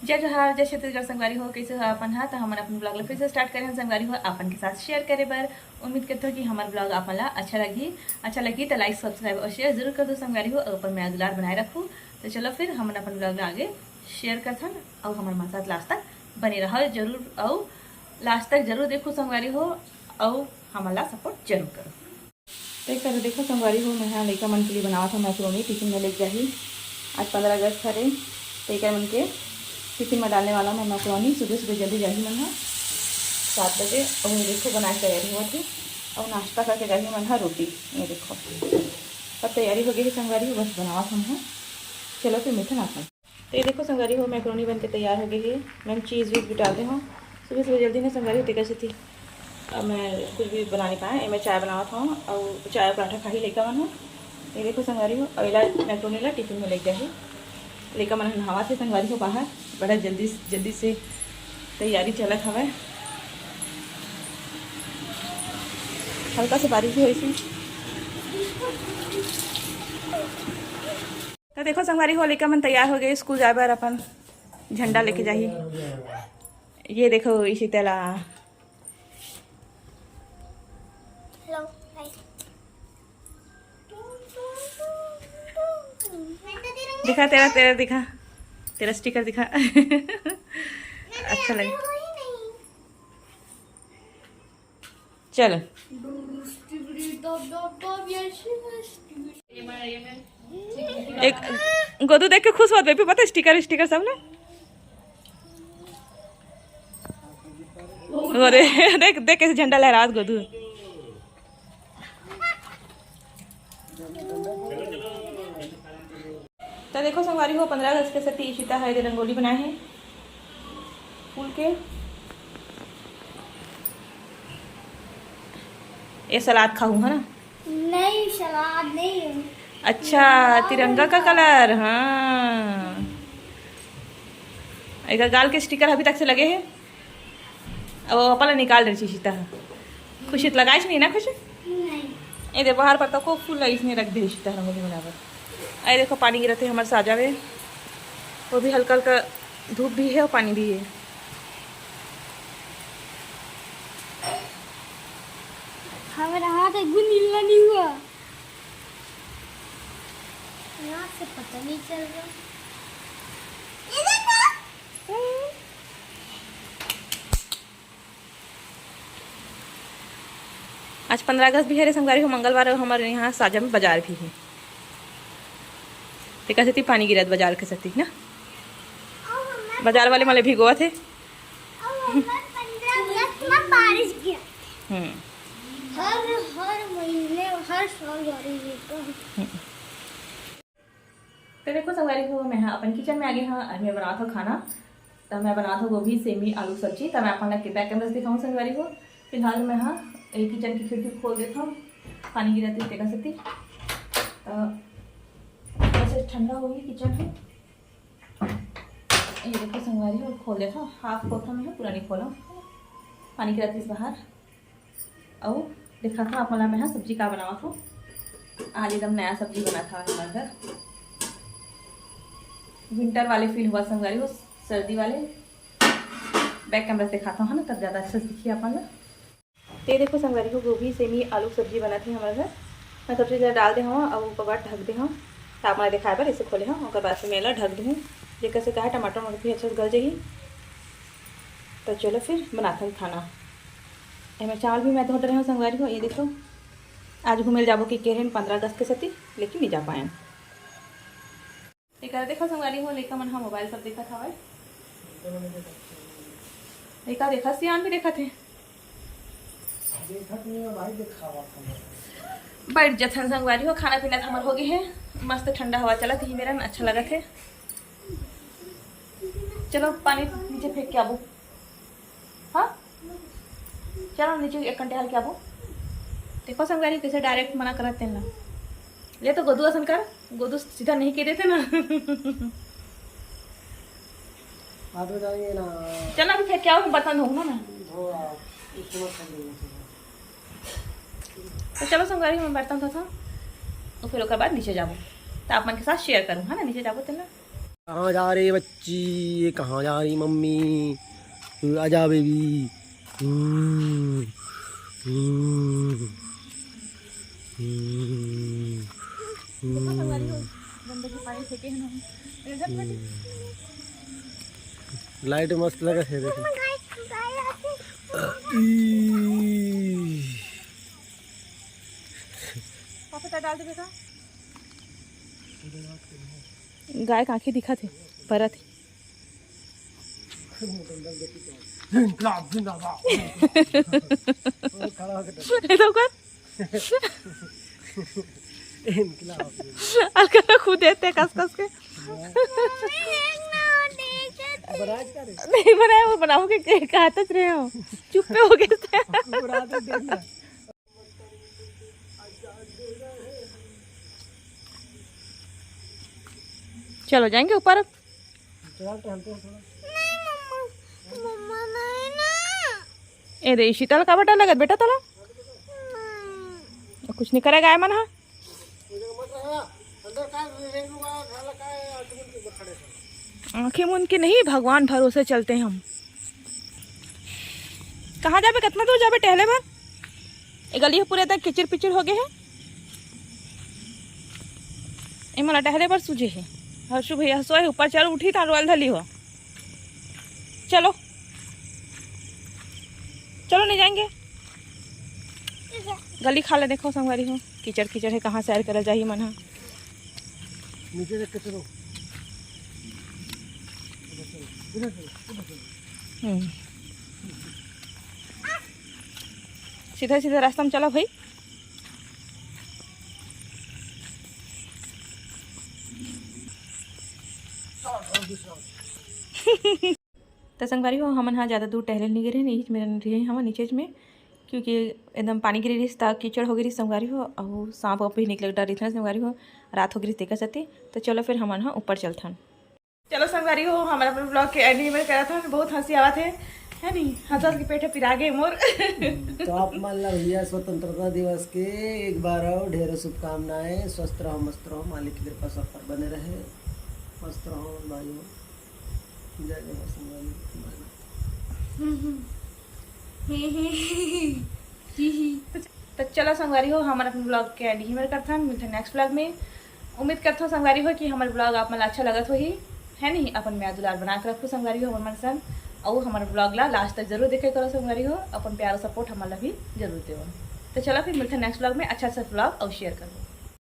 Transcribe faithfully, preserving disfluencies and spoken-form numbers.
जय जोहार, जय छत्तीसगढ़ संगवारी हो। कैसे हो अपन हा? तो हमन अपन ब्लॉग ला फिर से स्टार्ट करे हन संगवारी हो, अपन के साथ शेयर करे बर। उम्मीद करते हो कि हमार ब्लॉग अपन ला अच्छा लगी। अच्छा लगी तो लाइक, सब्सक्राइब और शेयर जरूर कर दो संगवारी हो, और अपन में दुलार बनाए रखू। तो चलो फिर हमन अपन ब्लॉग ला आगे शेयर करथन, और हमारे मन साथ लास्ट तक बने रहो जरूर, और लास्ट तक जरूर देखो संगवारी हो, और हमन ला सपोर्ट जरूर करो। तो एक तरह देखो संगवारी हो, मैं हा लइका मन के लिए बनावत हूँ मैक्रोनी, टिफिन में लेके जाही। आज पंद्रह अगस्त हरे, तो एकर मन के टिफिन में डालने वाला मैं मैक्रोनी। सुबह सुबह जल्दी जाही मन हा सात बजे, और ये देखो बना के तैयारी होवत हे, और नाश्ता करके जाही मन हा रोटी। ये देखो सब तैयारी हो गई है संगवारी हो, बस बनावत हूँ मैं। चलो फिर मिलते हैं आप। तो ये देखो संगवारी हो, मैक्रोनी बन के तैयार हो गई है। मैं चीज़ वीज भी डाल दे हूँ। सुबह सुबह जल्दी ना संगवारी हो, तेकर सेती अब मैं कुछ भी बना नहीं पाए। मैं चाय बनावत हूँ और चाय पराठा खाही लइका मन हो। ये देखो संगवारी हो, और एला मैक्रोनी ला टिफिन में लेके जाही। लइका मन नहावत हे संगवारी हो बाहर, बड़ा जल्दी जल्दी से तैयारी चलत हवय। हल्का से बारिश भी होइस हे। तो देखो संगवारी हो, लइका मन तैयार हो गए स्कूल जाए बर, अपन झंडा लेके जाही। ये देखो इशिता ला। हेलो, हाय। दिखा तेरा, तेरा दिखा, तेरा स्टिकर दिखा। अच्छा लगे। चलो। एक गोदू देख के खुश होत बेबी, पता है, स्टिकर, स्टिकर सब ना। अरे देख, देख कैसे झंडा लहरात गोदू। तो देखो संगवारी हो, पंद्रह अगस्त के सेती इशिता ह एदे रंगोली बनाए हे फूल के। ये सलाद खाहू है ना? नहीं, सलाद नहीं है। अच्छा, तिरंगा का कलर, हाँ। एकर गाल के स्टिकर अभी तक से लगे हे। अब वो अपन ला निकाल रही इशिता ह। खुशी तो लगाइस नहीं ना खुशी? नहीं। ये दे बाहर पर तो को फूल ला इसने रख दे इशिता ह रंगोली बनाए बर। अरे देखो पानी गिरत हे हमर साजा में, वो भी हल्का हल्का धूप भी है और पानी भी है। हमारा हाथ एक भी नीला नहीं हुआ। यहाँ से पता नहीं चल रहा। ये देखो। आज पंद्रह अगस्त भी है रे संगवारी हो, मंगलवार, और हमारे यहाँ साजा में बाजार भी है। तेकर सेती पानी गिरत बाजार के सेती ना, बाजार वाले मले भिगोवत हे। और हमारे पंद्रह अगस्त में बारिश गिरा। हम्म। हर, हर महीने, हर साल बारिश गिरता है। हम्म। तो देखो संगवारी हो, मैं हा अपन किचन में आगे हाँ, और मैं बनात हूँ खाना। तो मैं बनात हूँ गोभी, सेमी, आलू सब्जी। तो मैं अपन ला बैक कैमरा से दिखाऊँ संगवारी हो। फिलहाल मैं हा एक किचन की खिड़की खोल देता हूँ, पानी गिरत हे तेकर सेती। तो वैसे ठंडा हो गई किचन है। ये देखो संगवारी हो, खोल देता हूँ, हाफ खोलता हूँ मैं, पूरा नहीं खोला, पानी गिरत हे बाहर। अउ देखा था आप मन ला मैं हा सब्जी का बनावत हूँ। आज एकदम नया सब्जी बना था हमारे घर। विंटर वाले फील हुआ संगवारी हो, सर्दी वाले। बैक कैमरा से दिखाता हूँ ना, तब ज़्यादा अच्छे से दिखी आप मन ला। ते देखो संगवारी हो, गोभी, सेमी, आलू सब्जी बनत हे हमारे घर। मैं सब्जी ला डाल दे हूँ, अउ ओकर बाद ढक दे हूँ। तो आप मन ला दिखाए बर इसे खोले हूँ, ओकर बाद से मैं ला ढक दूँ। जेकर से का है टमाटर उमाटर भी अच्छा से गल जाही। तो चलो फिर बनाथन खाना। एमे चावल भी मैं धो डरे हूँ संगवारी हो। ये देखो, आज घूमे ल जाबो कि कहे हन पंद्रह अगस्त के सेती, लेकिन नहीं जा पाएन। एकर देखो संगवारी हो, लइका मन हा मोबाइल सब देखत हवय। एका देखत, सियान भी देखत हे। देखत नहीं है भाई, दिखावा था। बैठ जथन संगवारी हो, खाना पीना तो हमर हो गए हे, मस्त ठंडा हवा चलत ही मेरन, अच्छा लगत हे। चलो पानी नीचे फेंक के आबो। हाँ, चलो नीचे एक घंटे हल के आबो। देखो संगवारी कैसे डायरेक्ट मना करत तेन ला। ले तो गोदू असन कर, गोदू सीधा नहीं कह देते ना। बाद में जाएंगे ना। चल अभी फेंक के आओ, मैं बर्तन धोऊंगा ना। धो आओ, इसको मत कर देना। तो चलो संगवारी, मैं बर्तन धोता हूँ, तो फिर ओकर बाद नीचे जाबो, तो आप मन के साथ शेयर करूँ, है ना, नीचे जाबो तेन ला। कहाँ जा रही बच्ची? ये कहाँ जा रही मम्मी? तू आजा बेबी। हम्म, हम्म, हम्म, हम्म। लाइट मस्त लगा है, देखो। ई। पापा, डाल दे बेटा। गाय के आँखी दिखत हे, परत हे। इनकलाब जिंदाबाद। ये तो कर। इनकलाब। अलका खुद देते कस कस के। नहीं बनाया, वो बनाऊंगी, कहता रहे हो, चुप्पे हो गए थे। चलो जाएंगे ऊपर अब। ए दे शीतल, का बटा लगत बेटा तोला? कुछ नहीं करेगा आय मन हा। आँखें मूंद के नहीं, भगवान भरोसे चलते हैं हम। कहाँ जाबे, कितना दूर जाबे टहले बर? ए गली ह पूरे तक किचिर पिचिर हो गए है। ए मोला टहले बर सूझे हे। हर्षु भैया सोए ऊपर चढ़ उठी ता रोल धली हो। चलो, चलो नहीं जाएंगे। गली खाला देखो संगवारी हो, कीचड़ कीचड़ है, कहाँ सैर करे जाही मन हा। नीचे देख के चलो। हम्म। सीधा सीधा रास्ता में चला भाई। त संगवारी हो, हमन हा ज़्यादा दूर टहले नहीं गे रहे, नीचे में रहे हवा, नीचे में, क्योंकि एकदम पानी गिरे रहिस, त कीचड़ हो गए रहिस संगवारी हो, अउ सांप वाप भी निकले डर रहिस ना संगवारी हो, रात हो गए रहिस तेकर सेती। तो चलो फिर हमन हा ऊपर चलथन। चलो संगवारी हो, हमन अपन ब्लॉग के एंड ही में करत हन। बहुत हंसी आवत है, है नी? हंस हंस के पेट पिरा गए मोर। तो आप मन ला भैया स्वतंत्रता दिवस के एक बार अउ ढेरों शुभकामनाएं। स्वस्थ रहो, मस्त रहो, मालिक की कृपा सब पर बने रहे। मस्त रहो भाइयों। जय जय संगवारी। तो चलो संगवारी हो, हमन अपन ब्लॉग के एंड ही में करथन। मिलथन नेक्स्ट ब्लॉग में। उम्मीद करथन संगवारी हो कि हमर ब्लॉग आप मन ला अच्छा लगत होही, है नहीं? अपन मया दुलार बना के रखो संगवारी हो हमर मन संग, अउ हमर ब्लॉग ला लास्ट तक जरूर देखे करो संगवारी हो। अपन प्यार और सपोर्ट हमन ला भी जरूर देवो। तो चलो फिर मिलथन नेक्स्ट ब्लॉग में, अच्छा अच्छा ब्लॉग अउ शेयर करबो।